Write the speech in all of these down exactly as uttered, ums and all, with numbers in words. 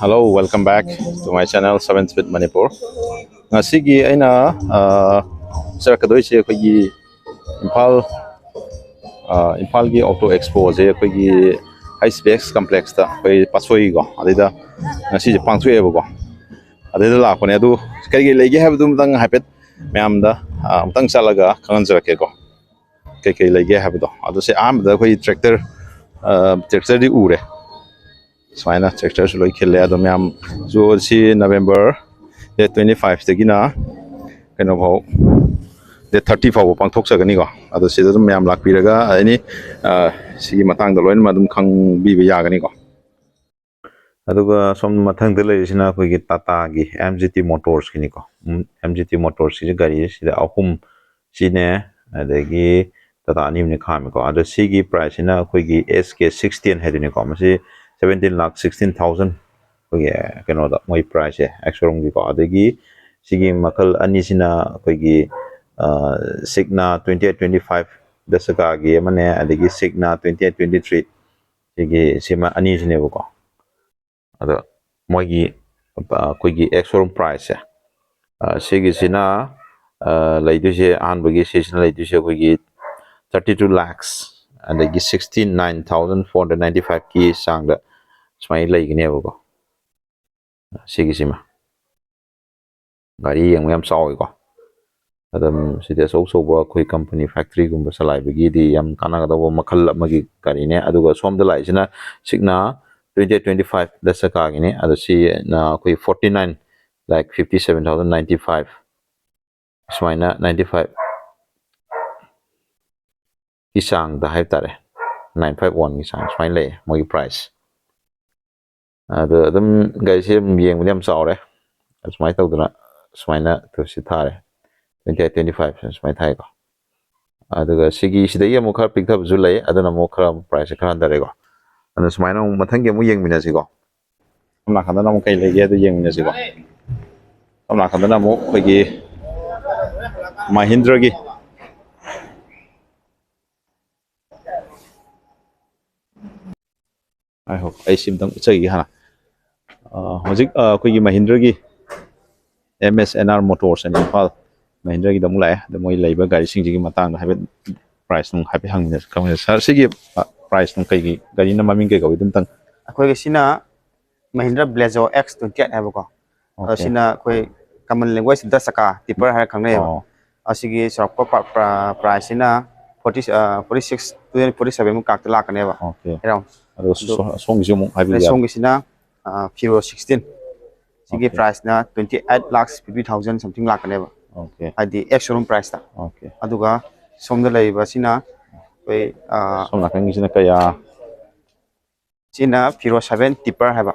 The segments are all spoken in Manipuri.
Hello, welcome back to my channel, Seven Speed Manipur. ꯉꯁꯤꯒꯤ ꯑꯩꯅ ꯆꯠꯂꯛꯀꯗꯣꯏꯁꯦ ꯑꯩꯈꯣꯏꯒꯤ ꯏꯝꯐꯥꯜ ꯏꯝꯐꯥꯜꯒꯤ ꯑꯣꯇꯣ ꯑꯦꯛꯁꯄꯣꯁꯦ ꯑꯩꯈꯣꯏꯒꯤ ꯍꯩꯁ ꯕꯤ ꯑꯦꯛꯁ ꯀꯝꯄ꯭ꯂꯦꯛꯁꯇ, ꯑꯩꯈꯣꯏ ꯄꯥꯠꯁꯣꯏꯒꯤꯀꯣ, ꯑꯗꯩꯗ ꯉꯁꯤꯁꯦ ꯄꯥꯡꯊꯣꯛꯑꯦꯕꯀꯣ꯫ ꯑꯗꯩꯗ ꯂꯥꯛꯄꯅꯦ꯫ ꯑꯗꯨ ꯀꯔꯤ ꯀꯔꯤ ꯂꯩꯒꯦ ꯍꯥꯏꯕꯗꯨ ꯑꯃꯇꯪ ꯍꯥꯏꯐꯦꯠ ꯃꯌꯥꯝꯗ ꯑꯃꯨꯛꯇꯪ ꯆꯠꯂꯒ ꯈꯪꯍꯟꯖꯔꯛꯀꯦꯀꯣ꯫ ꯀꯩꯀꯩ ꯂꯩꯒꯦ ꯍꯥꯏꯕꯗꯣ꯫ ꯑꯗꯣ ꯁꯤ ꯑꯍꯥꯟꯕꯗ ꯑꯩꯈꯣꯏ ꯇ꯭ꯔꯦꯛꯇꯔ, ꯇ꯭ꯔꯦꯛꯇꯔꯗꯤ ꯎꯔꯦ꯫ ꯁꯨꯃꯥꯏꯅ ꯇ꯭ꯔꯦꯛꯇꯔꯁꯨ ꯂꯣꯏ ꯈꯤꯜꯂꯦ꯫ ꯑꯗꯣ ꯃꯌꯥꯝꯁꯨ ꯁꯤ ꯅꯕꯦꯝꯕꯔ ꯗꯦꯠ ꯇ꯭ꯋꯦꯟꯇꯤ ꯐꯥꯏꯚꯇꯒꯤꯅ ꯀꯩꯅꯣ ꯐꯥꯎ, ꯗꯦꯠ ꯊꯥꯔꯇꯤ ꯐꯥꯎꯕ ꯄꯥꯡꯊꯣꯛꯆꯒꯅꯤꯀꯣ꯫ ꯑꯗꯣ ꯁꯤꯗ ꯑꯗꯨꯝ ꯃꯌꯥꯝ ꯂꯥꯛꯄꯤꯔꯒ ꯑꯦꯅꯤ ꯁꯤꯒꯤ ꯃꯇꯥꯡꯗ ꯂꯣꯏꯅꯃꯛ ꯑꯗꯨꯝ ꯈꯪꯕꯤꯕ ꯌꯥꯒꯅꯤꯀꯣ꯫ ꯑꯗꯨꯒ ꯁꯣꯝ ꯃꯊꯪꯗ ꯂꯩꯔꯤꯁꯤꯅ ꯑꯩꯈꯣꯏꯒꯤ ꯇꯥꯇꯥꯒꯤ ꯑꯦꯝ ꯖꯤ ꯇꯤ ꯃꯣꯇꯣꯔꯁꯀꯤꯅꯤꯀꯣ꯫ ꯑꯦꯝ ꯖꯤ ꯇꯤ ꯃꯣꯇꯣꯔꯁꯀꯤꯁꯦ ꯒꯥꯔꯤ ꯁꯤꯗ ꯑꯍꯨꯝ ꯁꯤꯅꯦ, ꯑꯗꯒꯤ ꯇꯥꯇꯥ ꯑꯅꯤ ꯑꯃꯅꯦ ꯈꯥꯝꯃꯤꯀꯣ꯫ ꯑꯗꯣ ꯁꯤꯒꯤ ꯄ꯭ꯔꯥꯏꯁꯁꯤꯅ ꯑꯩꯈꯣꯏꯒꯤ ꯑꯦꯁ ꯀꯦ ꯁꯤꯛꯁ ꯇꯦꯟ ꯍꯥꯏꯗꯣꯏꯅꯤꯀꯣ꯫ ꯃꯁꯤ seventeen lakh sixteen thousand, ꯑꯩꯈꯣꯏꯒꯤ ꯀꯩꯅꯣꯗ ꯃꯣꯏ ꯄ꯭ꯔꯥꯏꯁꯁꯦ ꯑꯦꯛꯁꯣꯔꯨꯝꯒꯤꯀꯣ꯫ ꯑꯗꯒꯤ ꯁꯤꯒꯤ ꯃꯈꯜ ꯑꯅꯤꯁꯤꯅ ꯑꯩꯈꯣꯏꯒꯤ ꯁꯤꯛꯅꯥ twenty eight twenty five ꯗꯁꯀꯥꯒꯤ ꯑꯃꯅꯦ, ꯑꯗꯒꯤ ꯁꯤꯛꯅꯥ twenty eight twenty three, ꯁꯤꯒꯤ ꯁꯤꯃ ꯑꯅꯤꯁꯤꯅꯦꯕꯀꯣ꯫ ꯑꯗꯣ ꯃꯣꯏꯒꯤ ꯑꯩꯈꯣꯏꯒꯤ ꯑꯦꯛꯁꯣꯔꯨꯝ ꯄ꯭ꯔꯥꯏꯁꯁꯦ, ꯁꯤꯒꯤꯁꯤꯅ ꯂꯩꯗꯣꯏꯁꯦ, ꯑꯍꯥꯟꯕꯒꯤ ꯁꯤꯁꯤꯅ ꯂꯩꯗꯣꯏꯁꯦ ꯑꯩꯈꯣꯏꯒꯤ thirty two lakhs, ꯑꯗꯒꯤ sixty nine thousand four hundred ninety five ꯀꯤ ꯆꯥꯡꯗ ꯁꯨꯃꯥꯏꯅ ꯂꯩꯒꯅꯦꯕꯀꯣ꯫ ꯁꯤꯒꯤꯁꯤꯃ ꯒꯥꯔꯤ ꯌꯦꯡꯕ ꯌꯥꯝ ꯆꯥꯎꯋꯤꯀꯣ꯫ ꯑꯗꯨꯝ ꯁꯤꯗꯤ ꯑꯆꯧ ꯑꯆꯧꯕ ꯑꯩꯈꯣꯏ ꯀꯝꯄꯅꯤ ꯐꯦꯛꯇ꯭ꯔꯤꯒꯨꯝꯕ ꯆꯂꯥꯏꯕꯒꯤꯗꯤ ꯌꯥꯝ ꯀꯥꯟꯅꯒꯗꯧꯕ ꯃꯈꯜ ꯑꯃꯒꯤ ꯒꯥꯔꯤꯅꯦ꯫ ꯑꯗꯨꯒ ꯁꯣꯝꯗ ꯂꯥꯛꯏꯁꯤꯅ ꯁꯤꯛꯅꯥ twenty eight twenty five ꯗꯁꯀꯥꯒꯤꯅꯦ꯫ ꯑꯗꯣ ꯁꯤꯅ ꯑꯩꯈꯣꯏ forty nine lakh fifty seven thousand ninety five ꯁꯨꯃꯥꯏꯅ ninety five ꯀꯤ ꯆꯥꯡꯗ ꯍꯥꯏꯕ ꯇꯥꯔꯦ, nine five one ꯒꯤ ꯆꯥꯡ ꯁꯨꯃꯥꯏꯅ ꯂꯩꯌꯦ ꯃꯣꯏꯒꯤ ꯄ꯭ꯔꯥꯏꯁ꯫ ꯑꯗꯣ ꯑꯗꯨꯝ ꯒꯥꯔꯤꯁꯦ ꯑꯗꯨꯝ ꯌꯦꯡꯕꯗꯤ ꯌꯥꯝ ꯆꯥꯎꯔꯦ꯫ ꯑꯁꯨꯃꯥꯏꯅ ꯇꯧꯗꯅ ꯁꯨꯃꯥꯏꯅ ꯇꯧꯁꯤ ꯊꯥꯔꯦ, twenty eight twenty five ꯁꯨꯃꯥꯏꯅ ꯊꯥꯏꯀꯣ꯫ ꯑꯗꯨꯒ ꯁꯤꯒꯤ ꯁꯤꯗꯒꯤ ꯑꯃꯨꯛ ꯈꯔ ꯄꯤꯛꯊꯕꯁꯨ ꯂꯩ, ꯑꯗꯨꯅ ꯑꯃꯨꯛ ꯈꯔ ꯄ꯭ꯔꯥꯏꯁꯁꯦ ꯈꯔ ꯍꯟꯊꯔꯦꯀꯣ꯫ ꯑꯗꯨꯅ ꯁꯨꯃꯥꯏꯅ ꯑꯃꯨꯛ ꯃꯊꯪꯒꯤ ꯑꯃꯨꯛ ꯌꯦꯡꯃꯤꯟꯅꯁꯤꯀꯣ꯫ ꯁꯣꯝ ꯅꯥꯀꯟꯗꯅ ꯑꯃꯨꯛ ꯀꯩ ꯂꯩꯒꯦ ꯑꯗꯨ ꯌꯦꯡꯃꯤꯟꯅꯁꯤꯀꯣ꯫ ꯁꯣꯝ ꯅꯥꯀꯟꯗꯅ ꯑꯃꯨꯛ ꯑꯩꯈꯣꯏꯒꯤ ꯃꯍꯤꯟꯗ꯭ꯔꯒꯤ, ꯉꯥꯏꯈꯣ, ꯑꯩ ꯁꯤꯝꯇꯪ ꯎꯠꯆꯈꯤꯒꯦ ꯍꯥꯟꯅ꯫ ꯑ, ꯍꯧꯖꯤꯛ, ꯑ, ꯑꯩꯈꯣꯏꯒꯤ ꯃꯍꯤꯟꯗ꯭ꯔꯒꯤ M S N R Motors and Imphal, ꯃꯍꯤꯟꯗ꯭ꯔꯒꯤꯗ ꯑꯃꯨꯛ ꯂꯥꯛꯑꯦ꯫ ꯑꯗ ꯃꯣꯏ ꯂꯩꯕ ꯒꯥꯔꯤꯁꯤꯡꯁꯤꯒꯤ ꯃꯇꯥꯡꯗ ꯍꯥꯏꯐꯦꯠ price ꯅꯨꯡ ꯍꯥꯏꯐꯦꯠ ꯍꯪꯃꯤꯟꯅꯁꯤ, ꯈꯪꯃꯤꯟꯅꯁꯤ꯫ Sir, ꯁꯤꯒꯤ, ꯑ, price ꯅꯨꯡ ꯀꯩꯒꯤ ꯒꯥꯔꯤꯅ ꯃꯃꯤꯡ ꯀꯩ ꯀꯧꯏ ꯑꯗꯨꯝꯇꯪ? ꯑꯩꯈꯣꯏꯒꯤ ꯁꯤꯅ Mahindra Blazo X twenty eight ꯍꯥꯏꯕꯀꯣ꯫ ꯑꯗꯣ Okay. ꯁꯤꯅ ꯑꯩꯈꯣꯏ common language ꯗ ꯆꯀꯥ, tipper ꯍꯥꯏꯔ ꯈꯪꯅꯩꯌꯦꯕ꯫ ꯑꯣ꯫ ꯑꯁꯤꯒꯤ ꯆꯥꯎꯔꯥꯛꯄ ꯄ-, ꯄ-, price ꯁꯤꯅ forty, ꯑ, forty six, two hundred forty seven ꯃꯨꯛ ꯀꯥꯛꯇ ꯂꯥꯛꯀꯅꯦꯕ꯫ Okay. Around. ꯑꯗꯣ ꯑꯗꯣ ꯁꯣ-, ꯁꯣꯝꯒꯤꯁꯨ ꯑꯃꯨꯛ ꯍꯥꯏꯕꯤꯕ ꯑꯗꯩ ꯌꯥꯕ꯭ꯔꯥ? ꯁꯣꯝꯒꯤꯁꯤꯅ, ꯑ, Fiero sixteen꯫ ꯁꯤꯒꯤ Okay. Price ꯅ twenty eight lakhs fifty thousand something ꯂꯥꯛꯀꯅꯦꯕ꯫ Okay. ꯍꯥꯏꯗꯤ ex showroom price ꯇ꯫ Okay. ꯑꯗꯨꯒ ꯁꯣꯝꯗ ꯂꯩꯔꯤꯕꯁꯤꯅ ꯑꯩꯈꯣꯏ, ꯑ, ꯁꯣꯝ ꯅꯥꯀꯟꯒꯤꯁꯤꯅ ꯀꯌꯥ? ꯁꯤꯅ Fiero seven tipper ꯍꯥꯏꯕ꯫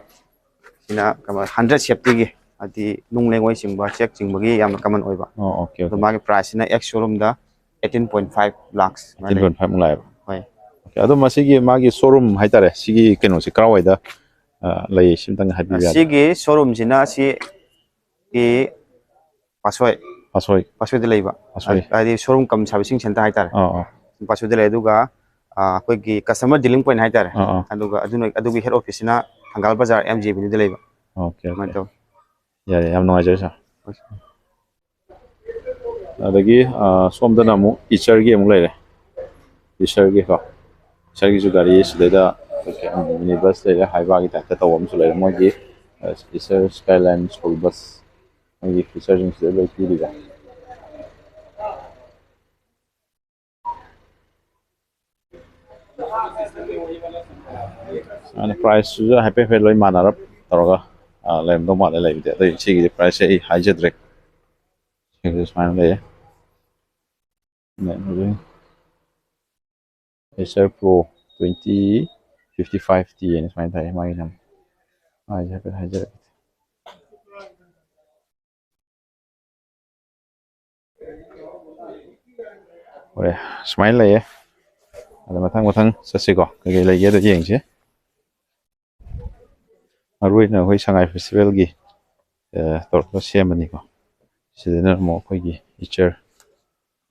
ꯁꯤꯅ ꯀꯃ-, hundred safety ꯒꯤ, ꯍꯥꯏꯗꯤ ꯅꯨꯡ ꯂꯩꯉꯣꯏ ꯆꯤꯡꯕ, ꯆꯦꯛ ꯆꯤꯡꯕꯒꯤ ꯌꯥꯝꯅ common ꯑꯣꯏꯕ꯫ ꯑꯣ, okay, ꯑꯗꯣ okay. ꯃꯥꯒꯤ price ꯁꯤꯅ ex showroom ꯗ eighteen point five lakhs ꯑꯗꯨꯃꯥꯏꯅ ꯂꯩ꯫ Eighteen point five ꯂꯥꯛꯑꯦꯕ꯫ ꯍꯣꯏ꯫ Okay, ꯑꯗꯣ ꯃꯁꯤꯒꯤ ꯃꯥꯒꯤ showroom ꯍꯥꯏꯇꯥꯔꯦ, ꯁꯤꯒꯤ ꯀꯩꯅꯣꯁꯦ ꯀꯔꯥꯏꯋꯥꯏꯗ, ꯑ, ꯂꯩ? ꯁꯤ ꯑꯝꯇꯪ ꯍꯥꯏꯕꯤꯕ ꯌꯥꯒꯗ꯭ꯔꯥ? ꯁꯤꯒꯤ showroom ꯁꯤꯅ ꯁꯤ ꯒꯤ ꯄꯥꯠꯁꯣꯏ꯫ ꯄꯥꯠꯁꯣꯏ꯫ ꯄꯥꯠꯁꯣꯏꯗ ꯂꯩꯕ꯫ ꯄꯥꯠꯁꯣꯏ꯫ ꯍꯥꯏꯗꯤ showroom cum servicing center ꯍꯥꯏꯇꯥꯔꯦ꯫ ꯑꯥ, ꯑꯥ꯫ ꯄꯥꯠꯁꯣꯏꯗ ꯂꯩ꯫ ꯑꯗꯨꯒ, ꯑ, ꯑꯩꯈꯣꯏꯒꯤ customer dealing point ꯍꯥꯏꯇꯥꯔꯦ꯫ ꯑꯥ, ꯑꯥ꯫ ꯑꯗꯨꯒ ꯑꯗꯨꯅ, ꯑꯗꯨꯒꯤ head office ꯁꯤꯅ ꯊꯪꯒꯥꯜ ꯕꯖꯥꯔ M J Avenue ꯗ ꯂꯩꯕ꯫ Okay, ꯑꯗꯨꯃꯥꯏꯅ okay. ꯇꯧꯋꯤ꯫ ꯌꯥꯔꯦ, ꯌꯥꯝ ꯅꯨꯡꯉꯥꯏꯖꯔꯦ, sir꯫ ꯍꯣꯏ꯫ ꯑꯗꯒꯤ, ꯑ, ꯁꯣꯝꯗꯅ ꯑꯃꯨꯛ Eicher ꯒꯤ ꯑꯃꯨꯛ ꯂꯩꯔꯦ꯫ Eicher ꯒꯤ ꯀꯣ꯫ Eicher ꯒꯤꯁꯨ ꯒꯥꯔꯤ ꯁꯤꯗꯩꯗ minibus ꯂꯩꯔꯦ, Hyva ꯒꯤ type ꯇ ꯇꯧꯕ ꯑꯃꯁꯨ ꯂꯩꯔꯦ꯫ ꯃꯣꯏꯒꯤ, ꯑ, Eicher Skyline school bus꯫ ꯃꯣꯏꯒꯤ feature ꯁꯤꯡꯁꯤꯗ ꯂꯣꯏ ꯄꯤꯔꯤꯕ꯫ ꯑꯗꯨꯅ price ꯁꯤꯁꯨ ꯍꯥꯏꯐꯦꯠ ꯍꯥꯏꯐꯦꯠ ꯂꯣꯏ ꯃꯥꯟꯅꯔꯞ ꯇꯧꯔꯒ, ꯑ, ꯂꯩꯔꯝꯗꯧ ꯃꯥꯜꯂꯦ ꯂꯩꯕꯗꯤ꯫ ꯑꯗꯨ ꯁꯤꯒꯤꯗꯤ price ꯁꯦ ꯑꯩ ꯍꯥꯏꯖꯗ꯭ꯔꯦ꯫ ꯁꯤꯒꯤꯁꯨ ꯁꯨꯃꯥꯏꯅ ꯂꯩꯌꯦ꯫ Eicher Pro twenty fifty five T ꯍꯥꯏꯅ ꯁꯨꯃꯥꯏꯅ ꯊꯥꯏ ꯃꯥꯒꯤꯁꯦ꯫ ꯃꯥꯒꯤꯁꯦ ꯍꯥꯏꯐꯦꯠ ꯍꯥꯏꯖꯔꯛꯀꯦ꯫ ꯍꯣꯔꯦ, ꯁꯨꯃꯥꯏꯅ ꯂꯩꯌꯦ꯫ ꯑꯗ ꯃꯊꯪ ꯃꯊꯪ ꯆꯠꯁꯤꯀꯣ, ꯀꯩꯀꯩ ꯂꯩꯒꯦꯗ ꯌꯦꯡꯁꯤ꯫ ꯃꯔꯨ ꯑꯣꯏꯅ ꯑꯩꯈꯣꯏ ꯁꯉꯥꯏ festival ꯒꯤ, ꯑ, ꯇꯧꯔꯒ ꯁꯦꯝꯕꯅꯤꯀꯣ꯫ ꯁꯤꯗꯅ ꯑꯃꯨꯛ ꯑꯩꯈꯣꯏꯒꯤ Eicher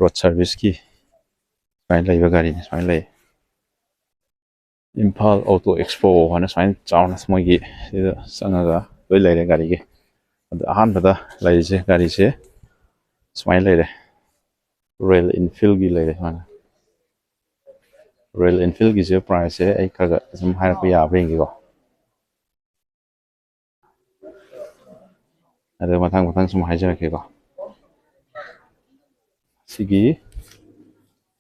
road service ꯀꯤ ꯁꯨꯃꯥꯏꯅ ꯂꯩꯕ ꯒꯥꯔꯤꯅꯤ, ꯁꯨꯃꯥꯏꯅ ꯂꯩ꯫ ꯏꯝꯐꯥꯜ ꯑꯣꯇꯣ ꯑꯦꯛꯁꯄꯣ ꯍꯥꯏꯅ ꯁꯨꯃꯥꯏꯅ ꯆꯥꯎꯅ ꯃꯣꯏꯒꯤ ꯁꯤꯗ ꯆꯪꯉꯒ ꯂꯣꯏ ꯂꯩꯔꯦ ꯒꯥꯔꯤꯒꯤ꯫ ꯑꯗꯣ ꯑꯍꯥꯟꯕꯗ ꯂꯩꯔꯤꯁꯦ ꯒꯥꯔꯤꯁꯦ ꯁꯨꯃꯥꯏꯅ ꯂꯩꯔꯦ, ꯔꯣꯌꯦꯜ ꯏꯟꯐꯤꯜꯒꯤ ꯂꯩꯔꯦ ꯁꯨꯃꯥꯏꯅ꯫ ꯔꯣꯌꯦꯜ ꯏꯟꯐꯤꯜꯒꯤꯁꯦ ꯄ꯭ꯔꯥꯏꯁꯁꯦ ꯑꯩ ꯈꯔ ꯈꯔ ꯁꯨꯝ ꯍꯥꯏꯔꯛꯄ ꯌꯥꯕ꯭ꯔꯥ ꯌꯦꯡꯒꯦꯀꯣ꯫ ꯑꯗꯨ ꯃꯊꯪ ꯃꯊꯪ ꯁꯨꯝ ꯍꯥꯏꯖꯔꯛꯀꯦꯀꯣ꯫ ꯁꯤꯒꯤ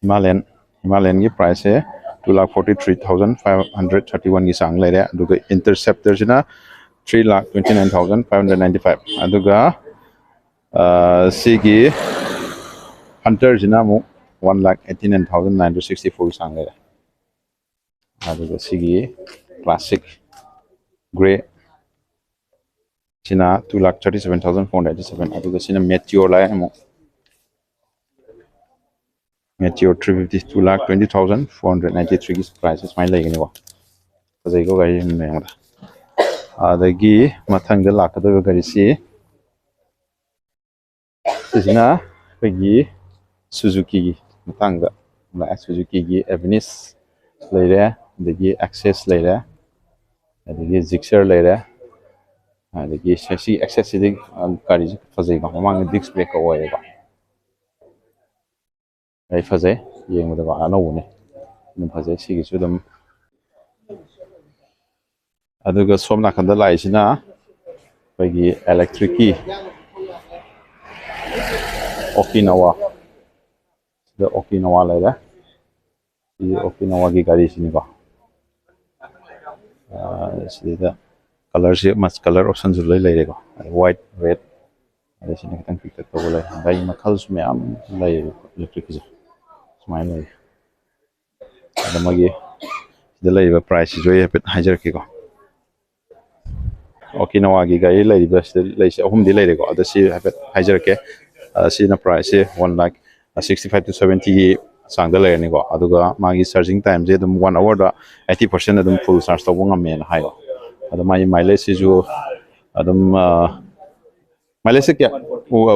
ꯍꯤꯃꯥꯂꯌꯟ, ꯍꯤꯃꯥꯂꯌꯟꯒꯤ ꯄ꯭ꯔꯥꯏꯁꯁꯦ two lakh forty three thousand five hundred thirty one ꯒꯤ ꯆꯥꯡ ꯂꯩꯔꯦ꯫ ꯑꯗꯨꯒ ꯏꯟꯇꯔꯁꯦꯞꯇꯔꯁꯤꯅ three lakh twenty nine thousand five hundred ninety five꯫ ꯑꯗꯨꯒ ꯁꯤꯒꯤ ꯍꯟꯇꯔꯁꯤꯅ ꯑꯃꯨꯛ one lakh eighty nine thousand nine hundred sixty four ꯆꯥꯡ ꯂꯩꯔꯦ꯫ ꯑꯗꯨꯒ ꯁꯤꯒꯤ ꯀ꯭ꯂꯥꯁꯤꯛ ꯒ꯭ꯔꯦ ꯁꯤꯅ two lakh thirty seven thousand four hundred eighty seven꯫ ꯑꯗꯨꯒ ꯁꯤꯅ ꯃꯦꯇꯤꯌꯣꯔ ꯂꯥꯛꯑꯦ ꯑꯃꯨꯛ꯫ Meteor three fifty, two lakh twenty thousand four hundred ninety three ꯒꯤ ꯄ꯭ꯔꯥꯏꯁꯁꯦ ꯁꯨꯃꯥꯏꯅ ꯂꯩꯒꯅꯤꯀꯣ꯫ ꯐꯖꯩꯀꯣ ꯒꯥꯔꯤ ꯌꯦꯡꯕꯗ꯫ ꯑꯗꯒꯤ ꯃꯊꯪꯗ ꯂꯥꯛꯀꯗꯧꯔꯤꯕ ꯒꯥꯔꯤꯁꯤ, ꯁꯤꯁꯤꯅ ꯑꯩꯈꯣꯏꯒꯤ ꯁꯨꯖꯨꯀꯤꯒꯤ ꯃꯇꯥꯡꯗ ꯂꯥꯛꯑꯦ꯫ ꯁꯨꯖꯨꯀꯤꯒꯤ ꯑꯦꯚꯤꯅꯤꯁ ꯂꯩꯔꯦ, ꯑꯗꯒꯤ ꯑꯦꯛꯁꯦꯁ ꯂꯩꯔꯦ, ꯑꯗꯒꯤ ꯖꯤꯛꯁꯔ ꯂꯩꯔꯦ꯫ ꯑꯗꯒꯤ ꯁꯤ ꯑꯦꯛꯁꯦꯁꯁꯤꯗꯤ ꯒꯥꯔꯤꯁꯦ ꯐꯖꯩꯀꯣ, ꯃꯃꯥꯡꯗ ꯗꯤꯁꯛ ꯕ꯭ꯔꯦꯛꯀ ꯑꯣꯏꯌꯦꯕ꯫ ꯑꯩ ꯐꯖꯩ, ꯌꯦꯡꯕꯗꯀꯣ ꯑꯅꯧꯕꯅꯦ, ꯑꯗꯨꯝ ꯐꯖꯩ꯫ ꯁꯤꯒꯤꯁꯨ ꯑꯗꯨꯝ, ꯑꯗꯨꯒ ꯁꯣꯝ ꯅꯥꯀꯟꯗ ꯂꯥꯛꯏꯁꯤꯅ ꯑꯩꯈꯣꯏꯒꯤ ꯏꯂꯦꯛꯇ꯭ꯔꯤꯛꯀꯤ ꯑꯣꯀꯤꯅꯥꯋꯥ, ꯁꯤꯗ ꯑꯣꯀꯤꯅꯥꯋꯥ ꯂꯩꯔꯦ꯫ ꯁꯤ ꯑꯣꯀꯤꯅꯥꯋꯥꯒꯤ ꯒꯥꯔꯤꯁꯤꯅꯤꯀꯣ꯫ ꯁꯤꯗ ꯀꯂꯔꯁꯤ, ꯀꯂꯔ ꯑꯣꯞꯁꯟꯁꯨ ꯂꯣꯏ ꯂꯩꯔꯦꯀꯣ꯫ ꯋꯥꯏꯠ, ꯔꯦꯠ, ꯑꯗꯩ ꯁꯤꯅ ꯈꯤꯇꯪ ꯄꯤꯛꯇꯛ ꯇꯧꯕ ꯂꯩ꯫ ꯒꯥꯔꯤ ꯃꯈꯜꯁꯨ ꯃꯌꯥꯝ ꯂꯩꯌꯦꯕ ꯏꯂꯦꯛꯇ꯭ꯔꯤꯛꯀꯤꯁꯦ ꯁꯨꯃꯥꯏꯅ ꯂꯩ꯫ ꯑꯗ ꯃꯣꯏꯒꯤ ꯁꯤꯗ ꯂꯩꯔꯤꯕ ꯄ꯭ꯔꯥꯏꯁꯁꯤꯁꯨ ꯑꯩ ꯍꯥꯏꯐꯦꯠ ꯍꯥꯏꯖꯔꯛꯀꯦꯀꯣ꯫ ꯑꯣꯀꯤꯅꯥꯋꯥꯒꯤ ꯒꯥꯔꯤ ꯂꯩꯔꯤꯕ ꯁꯤꯗ ꯂꯩꯁꯦ ꯑꯍꯨꯝꯗꯤ ꯂꯩꯔꯦꯀꯣ꯫ ꯑꯗ ꯁꯤ ꯍꯥꯏꯐꯦꯠ ꯍꯥꯏꯖꯔꯛꯀꯦ꯫ ꯁꯤꯅ ꯄ꯭ꯔꯥꯏꯁꯁꯦ ꯋꯥꯟ ꯂꯥꯛ ꯁꯤꯛꯁꯇꯤ ꯐꯥꯏꯚ ꯇꯨ ꯁꯕꯦꯟꯇꯤꯒꯤ ꯆꯥꯡꯗ ꯂꯩꯔꯅꯤꯀꯣ꯫ ꯑꯗꯨꯒ ꯃꯥꯒꯤ ꯆꯥꯔꯖꯤꯡ ꯇꯥꯏꯝꯁꯦ ꯑꯗꯨꯝ ꯋꯥꯟ ꯑꯋꯥꯔꯗ ꯑꯩꯠꯇꯤ ꯄꯥꯔꯁꯦꯟ ꯑꯗꯨꯝ ꯐꯨꯜ ꯆꯥꯔꯖ ꯇꯧꯕ ꯉꯝꯃꯦꯅ ꯍꯥꯏꯌꯣ꯫ ꯑꯗꯣ ꯃꯥꯒꯤ ꯃꯥꯏꯂꯦꯖꯁꯤꯁꯨ ꯑꯗꯨꯝ ꯃꯥꯏꯂꯦꯖꯁꯦ ꯀꯌꯥ?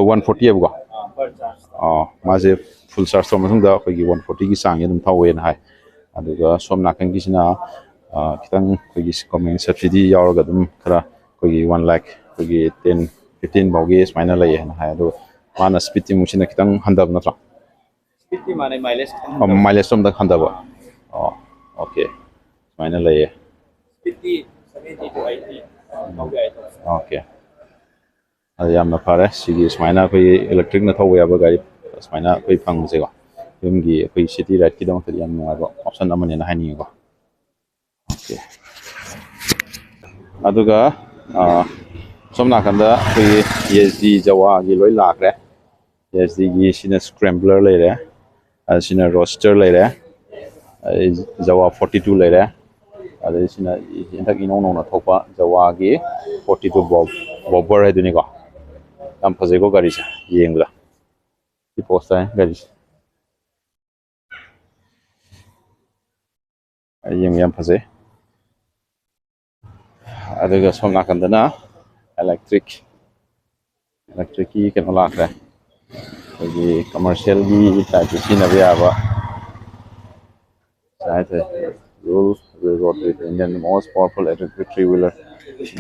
ꯋꯥꯟ ꯐꯣꯔꯇꯤ ꯍꯥꯏꯕꯀꯣ꯫ ꯑꯥ, ꯃꯥꯁꯦ ꯐꯨꯜ ꯆꯥꯔꯖ ꯇꯧꯔ ꯃꯇꯨꯡꯗ ꯑꯩꯈꯣꯏꯒꯤ ꯋꯥꯟ ꯐꯣꯔꯇꯤꯒꯤ ꯆꯥꯡꯁꯦ ꯑꯗꯨꯝ ꯊꯧꯋꯦꯅ ꯍꯥꯏ꯫ ꯑꯗꯨꯒ ꯁꯣꯝ ꯅꯥꯀꯟꯒꯤꯁꯤꯅ, ꯑ, ꯈꯤꯇꯪ ꯑꯩꯈꯣꯏꯒꯤ government subsidy ꯌꯥꯎꯔꯒ ꯑꯗꯨꯝ ꯈꯔ ꯑꯩꯈꯣꯏꯒꯤ one lakh, ꯑꯩꯈꯣꯏꯒꯤ ten, fifteen ꯐꯥꯎꯒꯤ ꯁꯨꯃꯥꯏꯅ ꯂꯩꯌꯦ ꯍꯥꯏꯅ ꯍꯥꯏ꯫ ꯑꯗꯨꯒ ꯃꯥꯅ speed ꯇꯤ ꯑꯃꯨꯛ ꯁꯤꯅ ꯈꯤꯇꯪ ꯍꯟꯊꯕ ꯅꯠꯇ꯭ꯔꯣ? Speed ꯇꯤ ꯃꯥꯟꯅꯩ, mileage ꯈꯤꯇꯪ ꯑ, mileage ꯁꯣꯝꯗ ꯍꯟꯊꯕ꯫ ꯑꯣ, okay, ꯁꯨꯃꯥꯏꯅ ꯂꯩꯌꯦ꯫ Speed T seventy to eighty ꯐꯥꯎꯕ ꯌꯥꯏ꯫ Okay, ꯑꯗꯨ ꯌꯥꯝꯅ ꯐꯔꯦ꯫ ꯁꯤꯒꯤ ꯁꯨꯃꯥꯏꯅ ꯑꯩꯈꯣꯏꯒꯤ electric ꯅ ꯊꯧꯕ ꯌꯥꯕ ꯒꯥꯔꯤ ꯁꯨꯃꯥꯏꯅ ꯑꯩꯈꯣꯏ ꯐꯪꯕꯁꯦꯀꯣ, ꯌꯨꯝꯒꯤ ꯑꯩꯈꯣꯏ city ride ꯀꯤꯗꯃꯛꯇꯗꯤ ꯌꯥꯝ ꯅꯨꯡꯉꯥꯏꯕ option ꯑꯃꯅꯦꯅ ꯍꯥꯏꯅꯤꯡꯉꯤꯀꯣ꯫ Okay, ꯑꯗꯨꯒ, ꯑ, ꯁꯣꯝ ꯅꯥꯀꯟꯗ ꯑꯩꯈꯣꯏꯒꯤ H D Jawa ꯒꯤ ꯂꯣꯏ ꯂꯥꯛꯈ꯭ꯔꯦ꯫ H D ꯒꯤ ꯁꯤꯅ scrambler ꯂꯩꯔꯦ, ꯑꯁꯤꯅ roadster ꯂꯩꯔꯦ, ꯑꯗꯩ Jawa forty two ꯂꯩꯔꯦ, ꯑꯗꯩ ꯁꯤꯅ ꯍꯟꯗꯛ ꯏꯅꯧ ꯅꯧꯅ ꯊꯣꯛꯄ Jawa ꯒꯤ forty two Bob-, Bobber ꯍꯥꯏꯗꯨꯅꯤꯀꯣ꯫ ꯌꯥꯝ ꯐꯖꯩꯀꯣ ꯒꯥꯔꯤꯁꯦ ꯌꯦꯡꯕꯗ꯫ ꯁꯤ post ꯇꯥꯏ ꯒꯥꯔꯤꯁꯦ꯫ ꯌꯦꯡꯕ ꯌꯥꯝ ꯐꯖꯩ꯫ ꯑꯗꯨꯒ ꯁꯣꯝ ꯅꯥꯀꯟꯗꯅ electric, electric ꯀꯤ ꯀꯩꯅꯣ ꯂꯥꯛꯈ꯭ꯔꯦ꯫ ꯑꯩꯈꯣꯏꯒꯤ commercial ꯒꯤ type ꯇ ꯁꯤꯖꯤꯟꯅꯕ ꯌꯥꯕ ꯁꯨꯃꯥꯏꯅ ꯇꯧꯋꯦ꯫ Rule, rule road with Indian most powerful electric three wheeler,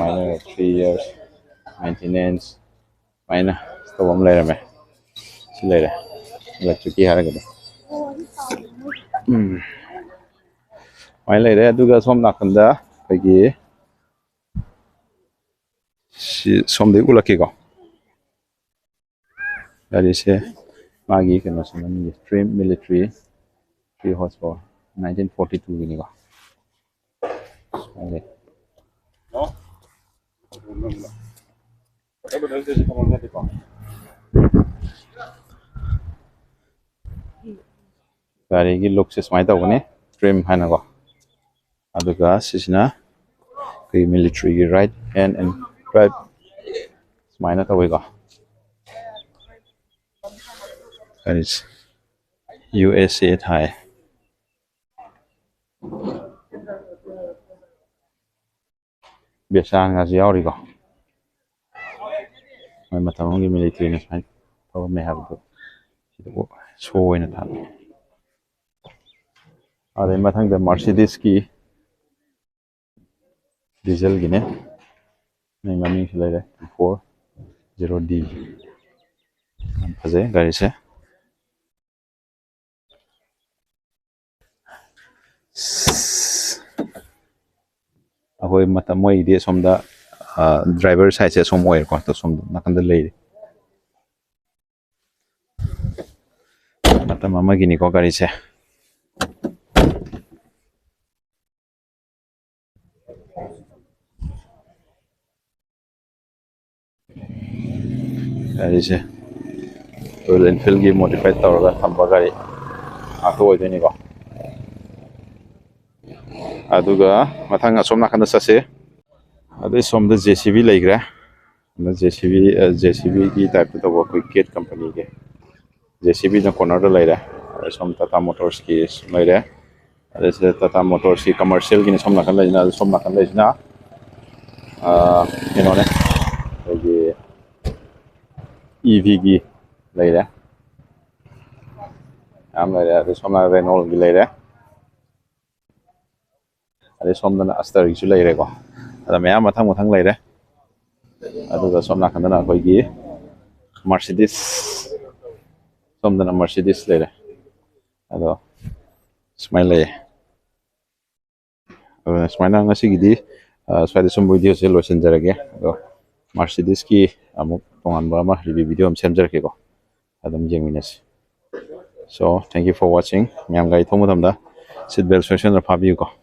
minor three years maintenance, ꯁꯨꯃꯥꯏꯅ ꯇꯧꯕ ꯑꯃ ꯂꯩꯔꯝꯃꯦ꯫ ꯁꯤ ꯂꯩꯔꯦ, electric ꯀꯤ ꯍꯥꯏꯔꯒꯗꯤ꯫ ꯎꯝ, ꯁꯨꯃꯥꯏꯅ ꯂꯩꯔꯦ꯫ ꯑꯗꯨꯒ ꯁꯣꯝ ꯅꯥꯀꯟꯗ ꯑꯩꯈꯣꯏꯒꯤ ꯁꯤ ꯁꯣꯝꯗꯒꯤ ꯎꯠꯂꯛꯀꯦꯀꯣ꯫ ꯒꯥꯔꯤꯁꯦ ꯃꯥꯒꯤ ꯀꯩꯅꯣꯁꯦ ꯃꯅꯤꯡꯒꯤ trim military, three horsepower, nineteen forty two ꯒꯤꯅꯤꯀꯣ꯫ ꯑꯗꯩ ꯒꯥꯔꯤꯒꯤ look ꯁꯦ ꯁꯨꯃꯥꯏꯅ ꯇꯧꯒꯅꯤ, trim ꯍꯥꯏꯅꯀꯣ꯫ ꯑꯗꯨꯒ ꯁꯤꯁꯤꯅ ꯑꯩꯈꯣꯏꯒꯤ military ꯒꯤ right hand and drive ꯁꯨꯃꯥꯏꯅ ꯇꯧꯋꯤꯀꯣ꯫ ꯒꯥꯔꯤꯁꯦ U S A ꯊꯥꯏ꯫ ꯕꯦꯁꯥꯟꯒꯁꯨ ꯌꯥꯎꯔꯤꯀꯣ꯫ ꯃꯣꯏ ꯃꯇꯝ ꯑꯃꯒꯤ military ꯅ ꯁꯨꯃꯥꯏꯅ ꯇꯧꯔꯝꯃꯦ ꯍꯥꯏꯕꯗꯣ ꯁꯤꯗ show ꯑꯣꯏꯅ ꯊꯝꯃꯦ꯫ ꯑꯗꯩ ꯃꯊꯪꯗ Mercedes ꯀꯤ diesel ꯒꯤꯅꯦ꯫ ꯃꯃꯤꯡꯁꯨ ꯂꯩꯔꯦ, four zero D꯫ ꯌꯥꯝ ꯐꯖꯩ ꯒꯥꯔꯤꯁꯦ꯫ ꯑꯩꯈꯣꯏ ꯃꯇꯝ, ꯃꯣꯏꯒꯤꯗꯤ ꯑꯁꯣꯝꯗ, driver side ꯁꯦ ꯑꯁꯣꯝ ꯑꯣꯏꯔꯦꯀꯣ, ꯑꯗꯣ ꯁꯣꯝ ꯅꯥꯀꯟꯗ ꯂꯩꯔꯤ꯫ ꯃꯇꯝ ꯑꯃꯒꯤꯅꯤꯀꯣ ꯒꯥꯔꯤꯁꯦ꯫ ꯒꯥꯔꯤꯁꯦ Royal Enfield ꯒꯤ modified ꯇꯧꯔꯒ ꯊꯝꯕ ꯒꯥꯔꯤ ꯉꯥꯛꯇ ꯑꯣꯏꯗꯣꯏꯅꯤꯀꯣ꯫ ꯑꯗꯨꯒ ꯃꯊꯪ ꯑꯁꯣꯝ ꯅꯥꯀꯟꯗ ꯆꯠꯁꯤ꯫ ꯑꯗꯩ ꯁꯣꯝꯗ JCB ꯂꯩꯈ꯭ꯔꯦ꯫ ꯑꯗ JCB, JCB ꯒꯤ type ꯇ ꯇꯧꯕ ꯑꯩꯈꯣꯏ ꯀꯦꯠ company ꯒꯤ꯫ JCB ꯅ corner ꯗ ꯂꯩꯔꯦ꯫ ꯑꯗꯩ ꯁꯣꯝ Tata Motors ꯀꯤ ꯂꯩꯔꯦ꯫ ꯑꯗꯩ ꯁꯤꯗ Tata Motors ꯀꯤ commercial ꯒꯤꯅꯤ ꯁꯣꯝ ꯅꯥꯀꯟ ꯂꯩꯁꯤꯅ꯫ ꯑꯗꯨ ꯁꯣꯝ ꯅꯥꯀꯟ ꯂꯩꯁꯤꯅ, ꯑꯥ, ꯀꯩꯅꯣꯅꯦ, ꯑꯩꯈꯣꯏꯒꯤ EV ꯒꯤ ꯂꯩꯔꯦ꯫ ꯃꯌꯥꯝ ꯂꯩꯔꯦ꯫ ꯑꯗꯩ ꯁꯣꯝ ꯅꯥꯀꯟ Renault ꯒꯤ ꯂꯩꯔꯦ꯫ ꯑꯗꯩ ꯁꯣꯝꯗꯅ Aster ꯒꯤꯁꯨ ꯂꯩꯔꯦꯀꯣ꯫ ꯑꯗ ꯃꯌꯥꯝ ꯃꯊꯪ ꯃꯊꯪ ꯂꯩꯔꯦ꯫ ꯑꯗꯨꯒ ꯁꯣꯝ ꯅꯥꯀꯟꯗꯅ ꯑꯩꯈꯣꯏꯒꯤ Mercedes, ꯁꯣꯝꯗꯅ Mercedes ꯂꯩꯔꯦ꯫ ꯑꯗꯣ ꯁꯨꯃꯥꯏꯅ ꯂꯩꯌꯦ꯫ ꯑꯗꯨꯅ ꯁꯨꯃꯥꯏꯅ ꯉꯁꯤꯒꯤꯗꯤ, ꯑ, ꯁ꯭ꯋꯥꯏꯗ ꯁꯨꯝ video ꯁꯦ ꯂꯣꯏꯁꯤꯟꯖꯔꯒꯦ꯫ ꯑꯗꯣ Mercedes ꯀꯤ ꯑꯃꯨꯛ ꯇꯣꯉꯥꯟꯕ ꯑꯃ review video ꯑꯃ ꯁꯦꯝꯖꯔꯛꯀꯦꯀꯣ꯫ ꯑꯗꯨꯝ ꯌꯦꯡꯃꯤꯟꯅꯁꯤ꯫ So, thank you for watching꯫ ꯃꯌꯥꯝ ꯒꯥꯔꯤ ꯊꯧꯕ ꯃꯇꯝꯗ seat belt ꯁꯣꯏꯁꯣꯏꯗꯅ ꯐꯥꯕꯤꯌꯨꯀꯣ꯫